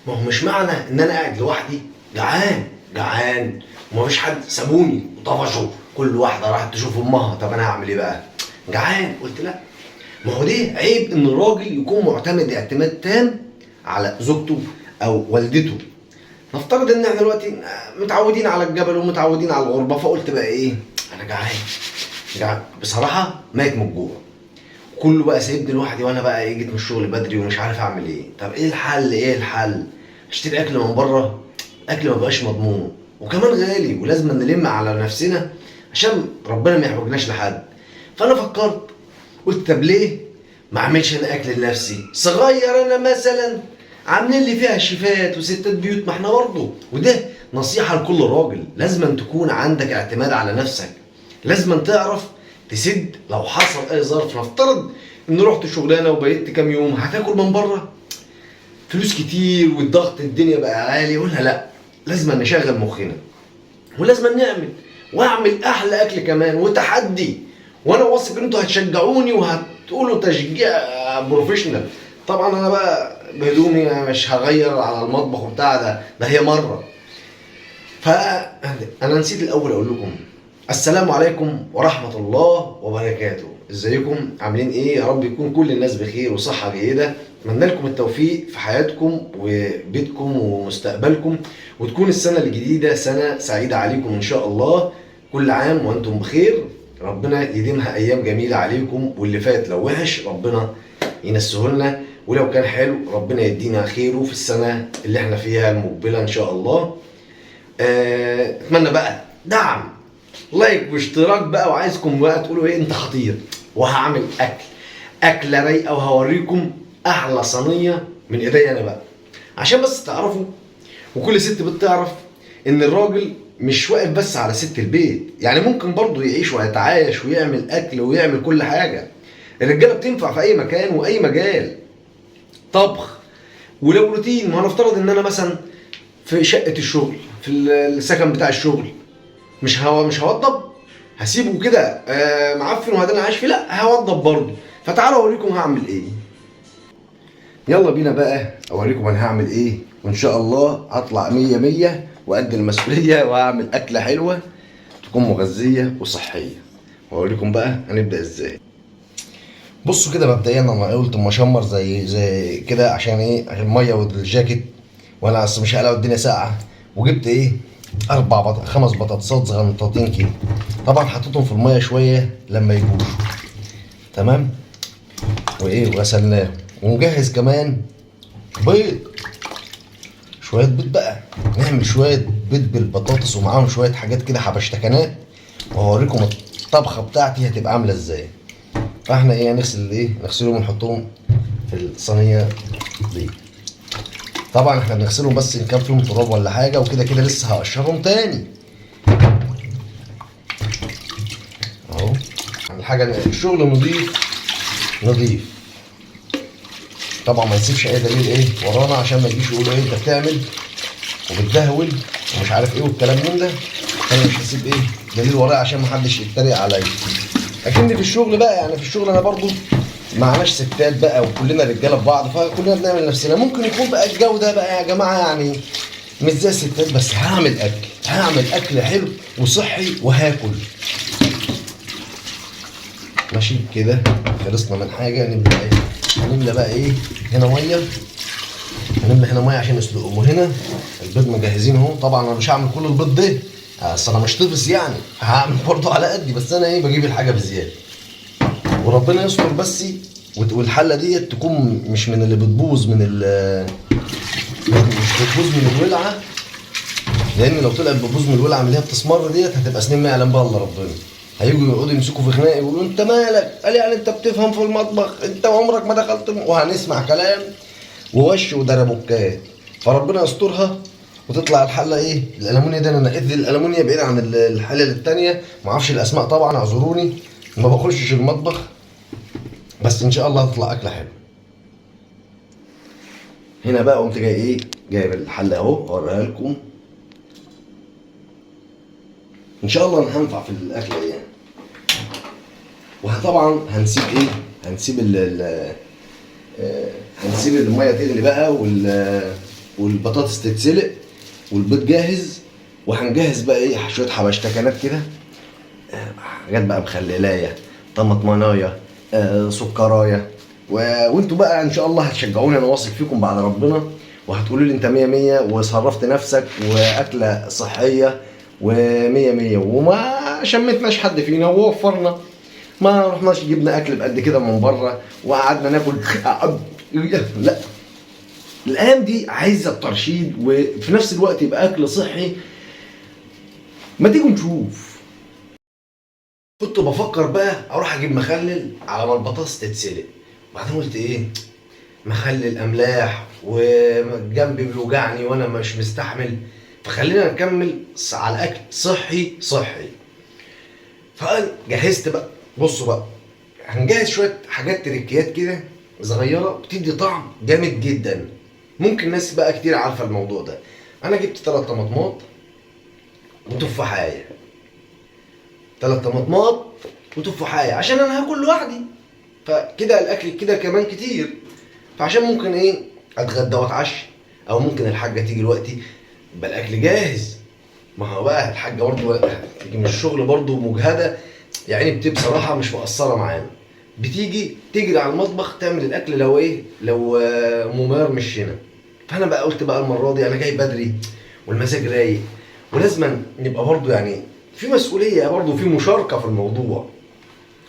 ما هو مش معنى ان انا قاعد لوحدي جعان جعان ومفيش حد، سابوني وطفشوا، كل واحدة راحت تشوف امها، طب انا هعمل ايه بقى؟ جعان. قلت لا، ما هو دي عيب ان الراجل يكون معتمد اعتماد تام على زوجته او والدته. نفترض ان احنا دلوقتي متعودين على الجبل ومتعودين على الغربة، فقلت بقى ايه، انا جعان جعان بصراحة، ميت من الجوع، كله بقى سايبني لوحدي، وانا بقى ايه جيت من الشغل بدري ومش عارف اعمل ايه. طب ايه الحل؟ ايه الحل؟ اشتري اكل من بره، اكل ما بقاش مضمون وكمان غالي، ولازم نلم على نفسنا عشان ربنا ما يحوجناش لحد. فانا فكرت قلت طب ليه ما اعملش انا اكل لنفسي صغير؟ انا مثلا عاملين لي فيها شيفات وستات بيوت، ما احنا برضه. وده نصيحة لكل راجل، لازم أن تكون عندك اعتماد على نفسك، لازم أن تعرف تسد لو حصل اي ظرف. نفترض ان رحت شغلانة وبقيت كام يوم هتاكل من بره، فلوس كتير والضغط الدنيا بقى عالي، قلنا لا، لازم نشغل مخنا ولازم نعمل، واعمل احلى اكل كمان وتحدي، وانا واثق ان انتوا هتشجعوني وهتقولوا تشجيع professional. طبعا انا بقى بهدومي مش هغير على المطبخ وبتاع ده، ده هي مرة. فانا نسيت الاول اقول لكم السلام عليكم ورحمة الله وبركاته. ازيكم عاملين ايه؟ يا رب يكون كل الناس بخير وصحة جيدة. اتمنى لكم التوفيق في حياتكم وبيتكم ومستقبلكم، وتكون السنة الجديدة سنة سعيدة عليكم ان شاء الله. كل عام وانتم بخير، ربنا يديمها ايام جميلة عليكم، واللي فات لو وحش ربنا ينسهولنا، ولو كان حلو ربنا يدينا خيره في السنة اللي احنا فيها المقبلة ان شاء الله. اتمنى بقى دعم، like واشتراك بقى، وعايزكم بقى تقولوا ايه، انت خطير، وهعمل اكل اكله رايقة وهوريكم احلى صينية من ايديا انا بقى، عشان بس تعرفوا، وكل ست بتعرف ان الراجل مش واقف بس على ست البيت، يعني ممكن برضه يعيش ويتعايش ويعمل اكل ويعمل كل حاجة. الرجالة بتنفع في اي مكان واي مجال، طبخ ولو روتين. ما هنفترض ان انا مثلا في شقه الشغل، في السكن بتاع الشغل، مش هوضب، هسيبه كده معفن وهذا انا عايش فيه؟ لا، هوضب برضه. فتعالوا اوريكم هعمل ايه. يلا بينا بقى اوريكم انا هعمل ايه، وان شاء الله هطلع مية مية وقد المسؤولية، وهعمل اكلة حلوة تكون مغذية وصحية، واوريكم بقى هنبدأ ازاي. بصوا كده مبدئيا انا قلت اما اشمر زي كده عشان ايه؟ عشان المية والجاكيت، وانا اصل مش هقلق الدنيا ساقعة. وجبت ايه؟ 5 بطاطسات صغنطاطين كده، طبعا حطيتهم في المية شوية لما يبوشوا، تمام؟ وايه، وغسلناهم. ومجهز كمان بيض، شوية بيض بقى، نعمل شوية بيض بالبطاطس ومعاهم شوية حاجات كده حبشتكنات، وهوريكم الطبخة بتاعتي هتبقى عاملة ازاي. فاحنا ايه، هنغسل ايه، نغسلهم ونحطهم في الصينية دي. طبعا احنا بنغسلهم بس ان كان فيهم تراب ولا حاجة، وكده كده لسه هقشرهم تاني اهو. الحاجة الشغل نظيف نظيف، طبعا ما نسيبش اي دليل ايه ورانا عشان ما يجيش يقولوا ايه انت بتعمل وبتدهول ومش عارف ايه والكلام من ده. فانا مش هسيب ايه دليل ورايا عشان ما حدش يتريق عليا. لكن في الشغل بقى، يعني في الشغل انا برضو معناش ستات بقى وكلنا رجاله في بعض، فكلنا بنعمل نفسنا. ممكن يكون بقى الجو ده بقى يا جماعة يعني مش زي الستات، بس هعمل اكل، هعمل اكل حلو وصحي وهاكل. ماشي كده خلصنا من حاجة. نبدا ايه؟ هنملى بقى ايه هنا مية، هنملى هنا مية عشان نسلقهم. وهنا البيض مجهزين اهو. طبعا انا مش هعمل كل البيض ده، اصل انا مش طفس يعني، هعمل برضه على قدي، بس انا ايه بجيب الحاجة بزيادة وربنا يستر بس. والحله ديت تكون مش من اللي بتبوظ من ال، مش بتبوظ من الولعه، لان لو طلعت بتبوظ من الولعه من اللي هي بتسمر ديت هتبقى سنين ما يعلم بها الا ربنا. هيجوا يقعدوا يمسكوا في خناق يقولوا انت مالك؟ قال يعني انت بتفهم في المطبخ؟ انت عمرك ما دخلت وهنسمع كلام ووش ودربوكات. فربنا يسترها وتطلع الحلة ايه؟ الالومنيا ده انا نقيت الالومنيا بعيد عن الحلل التانية، ما اعرفش الاسماء طبعا، اعذروني ما بخشش المطبخ، بس ان شاء الله هتطلع اكله حلوة. هنا بقى قمت جاي ايه؟ جايب الحلة اهو اوريها لكم. ان شاء الله انا هنفع في الاكلة دي يعني. وطبعا هنسيب ايه؟ هنسيب ال ال هنسيب المية تغلي بقى والبطاطس تتسلق والبيض جاهز، وهنجهز بقى ايه شوية حبشتكنات كده، حاجات بقى مخللايه، طماطمانايه، سكرايه، وانتوا بقى ان شاء الله هتشجعوني، انا واثق فيكم بعد ربنا، وهتقولوا لي انت 100 100 وصرفت نفسك واكله صحية و100 100، وما شمتناش حد فينا ووفرنا، ما رحناش جبنا اكل بقد كده من بره وقعدنا ناكل. لا، الايام دي عايزه الترشيد وفي نفس الوقت يبقى اكل صحي. ما تيجوا نشوف. كنت بفكر بقى اروح اجيب مخلل على ما البطاطس تتسلق، وبعدين قلت ايه، مخلل املاح وجنبي بيوجعني وانا مش مستحمل، فخلينا نكمل على الاكل صحي صحي. فقال جهزت بقى. بصوا بقى، هنجهز شوية حاجات تريكيات كده صغيرة بتدي طعم جامد جدا، ممكن ناس بقى كتير عارفه الموضوع ده. انا جبت 3 طماطمات وتفاحيه، 3 طماطمات وتفاحيه عشان انا هاكل لوحدي، فكده الاكل كده كمان كتير، فعشان ممكن ايه اتغدى واتعشى، او ممكن الحاجة تيجي دلوقتي يبقى الاكل جاهز. ما هو بقى الحاجة برضه تيجي من الشغل برضه مجهده، يعني بتبقى بصراحة مش مقصرة معانا، بتيجي تجري على المطبخ تعمل الاكل لو ايه، لو ممار مش هنا. فانا بقى قلت بقى المرة دي انا جاي بدري والمزاج رايق، ولازم نبقى برضه يعني في مسؤولية برضه، في مشاركة في الموضوع،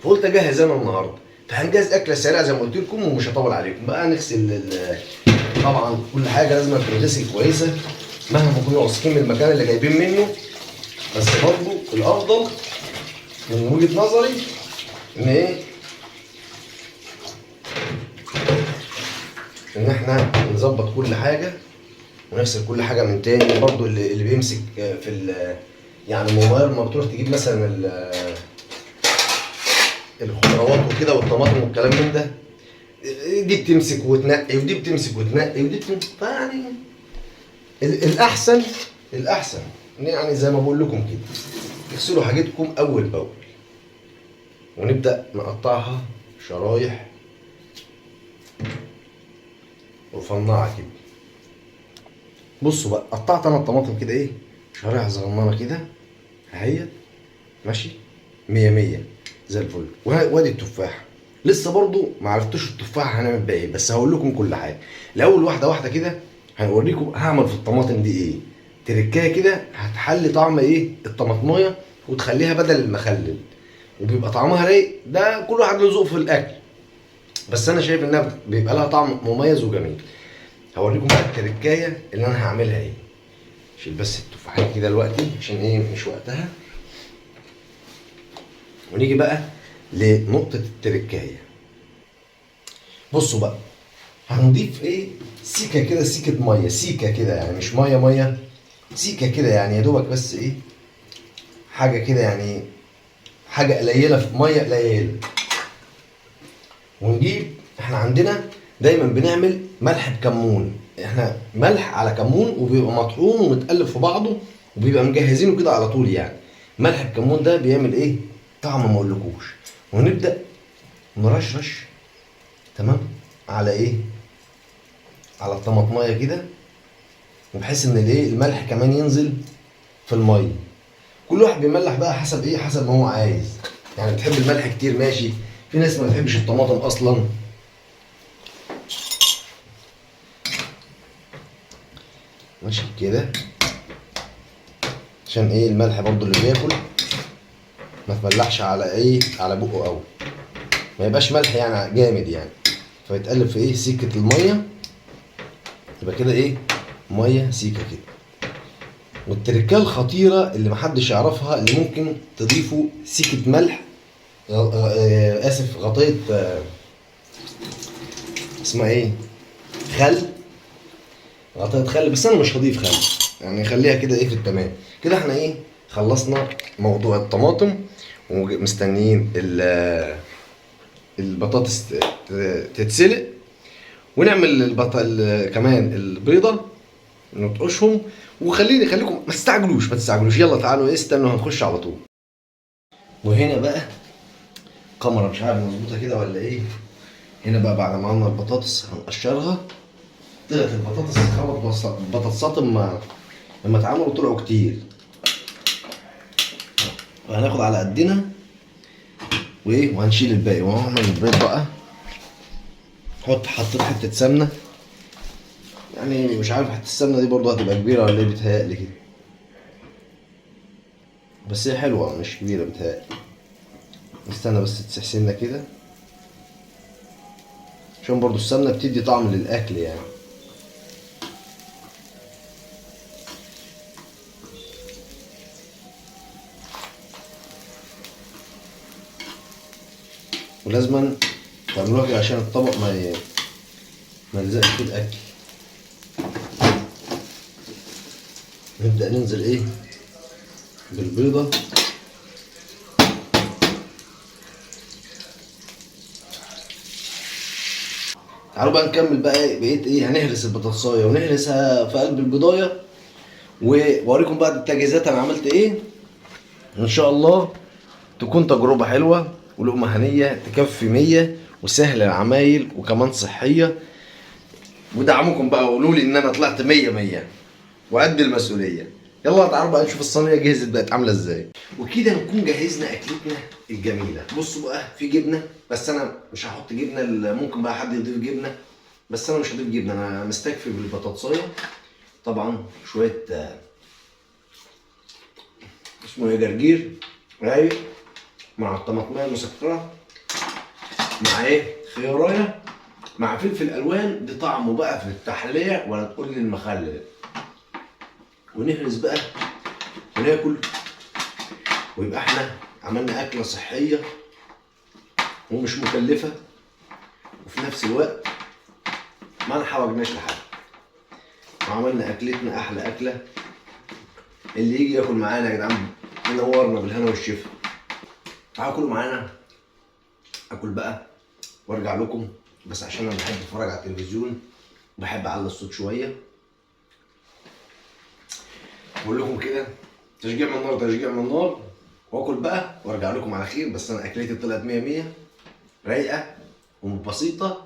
فقلت اجهز انا النهارده. فهنجهز اكله سريعة زي ما قلت لكم ومش هطول عليكم بقى. نغسل طبعا كل حاجة لازم تتغسل كويسة مهما كنا واثقين من المكان اللي جايبين منه، بس برضه الافضل من وجهه نظري ان ايه، ان احنا نظبط كل حاجة ونغسل كل حاجة من تاني. برضه اللي بيمسك في يعني الموبايل، ما بتروح تجيب مثلا الخضروات وكده والطماطم والكلام من ده، دي بتمسك وتنقي ودي بتمسك وتنقي ودي بتمسك، فيعني الاحسن يعني زي ما بقول لكم كده تغسلوا حاجتكم اول باول. ونبدا نقطعها شرايح رفيعة كده. بصوا بقى، قطعت انا الطماطم كده ايه، شرايح صغننه كده اهي، ماشي 100 100 زي الفل. وادي التفاحة لسه برضو ما عرفتوش التفاحة هنعمل بيها ايه، بس هقول لكم كل حاجة الاول واحدة واحدة كده. هنوريكم هعمل في الطماطم دي ايه، تركايه كده هتحلي طعم ايه الطماطمايه وتخليها بدل المخلل، وبيبقى طعمها رايق. ده كل واحد له ذوق في الاكل، بس انا شايف انها بيبقى لها طعم مميز وجميل. هوريكم بقى التركايه اللي انا هعملها ايه. شيل بس التفاحيه كده دلوقتي عشان ايه مش وقتها، ونيجي بقى لنقطة التركايه. بصوا بقى، هنضيف ايه، سيكه كده، سيكه مية، سيكه كده يعني مش مية مية، سيكه كده يعني يا دوبك بس ايه، حاجة كده يعني حاجة قليله في مية قليله. ونجيب، احنا عندنا دايما بنعمل ملح بكمون، احنا ملح على كمون وبيبقى مطحون ومتقلب في بعضه وبيبقى مجهزينه كده على طول. يعني ملح بكمون ده بيعمل ايه طعم ما اقولكوش. ونبدا نرشرش تمام على ايه، على الطماطمايه كده، وبحيث ان الايه الملح كمان ينزل في المية. كل واحد بيملح بقى حسب ايه، حسب ما هو عايز. يعني بتحب الملح كتير ماشي، في ناس ما بتحبش الطماطم اصلا. ماشي كده عشان ايه الملح برضو اللي بياكل ما تملحش على ايه، على بقه قوي، ما يبقاش ملح يعني جامد يعني، فيتقلب في ايه سيكه المية، يبقى كده ايه مية سيكه كده. والتركة الخطيرة اللي محدش يعرفها اللي ممكن تضيفوا سيكه ملح، اسف غطيت، اسمها ايه، خل، غطيت خل، بس انا مش هضيف خل يعني، خليها كده ايه في التمام كده. احنا ايه خلصنا موضوع الطماطم ومستنيين البطاطس تتسلق، ونعمل كمان البيضة نطقشهم. وخليني خليكم ما تستعجلوش، ما تستعجلوش، يلا تعالوا ايه استنوا هنخش على طول. وهنا بقى كاميرا مش عارف مظبوطة كده ولا ايه. هنا بقى بعد ما عملنا البطاطس هنقشرها، طلعت البطاطس 5 بطاطسات لما اتعملوا طلعوا كتير. وهناخد على قدنا وايه، وهنشيل الباقي. وهعمل البيض بقى. حطيت حتة سمنه، يعني مش عارف حتة السمنة دي برضه هتبقى كبيرة ولا ايه، بيتهيألي كده، بس هي حلوة مش كبيرة بيتهيألي. استنى بس تسيح سنة كده، عشان برضو السمنة بتدي طعم للاكل يعني. ولازما تعملوها كده عشان الطبق ما يلزقش في الاكل. نبدأ ننزل ايه بالبيضة. تعالوا بقى نكمل بقى ايه بقيت ايه. هنهرس البطاطسايه ونهرسها في قلب البيضايه، واوريكم بعد التجهيزات انا عملت ايه. وان شاء الله تكون تجربة حلوة ولقمة هنية تكفي 100، وسهلة العمايل وكمان صحية. ودعمكم بقى وقولوا لي ان انا طلعت 100 100 وقد المسؤولية. يلا تعالوا بقى نشوف الصينية جهزت بقت عاملة ازاي. وكده نكون جهزنا اكلتنا الجميلة. بصوا بقى في جبنة، بس انا مش هحط جبنة، ممكن بقى حد يضيف جبنة، بس انا مش هضيف جبنة، انا مستكفي بالبطاطساية. طبعا شوية اسمه ايه، جرجير رايق مع الطماطمية المسكرة، مع ايه خيارايه، مع فلفل الوان، دي طعمه بقى في التحلية ولا تقول لي المخلل. ونهرس بقى وناكل، ويبقى احنا عملنا اكله صحية ومش مكلفة، وفي نفس الوقت ما نحوجناش لحد، وعملنا اكلتنا احلى اكله. اللي يجي ياكل معانا يا جدعان ينورنا بالهنا والشفا. تعالوا كلوا معانا. اكل بقى وارجع لكم، بس عشان انا بحب اتفرج على التلفزيون وبحب اعلي الصوت شوية. بقول لكم كده تشجيع من النار، تشجيع من النار. واكل بقى وارجع لكم على خير. بس انا اكلتي طلعت 100 100، رايقة وبسيطة.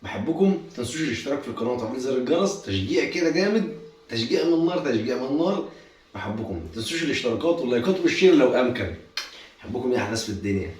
بحبكم، ما تنسوش الاشتراك في القناة وتفعيل زر الجرس. تشجيع كده جامد، تشجيع من النار، تشجيع من النار. بحبكم، ما تنسوش الاشتراكات واللايكات وال share لو امكن. بحبكم يا احلى ناس في الدنيا.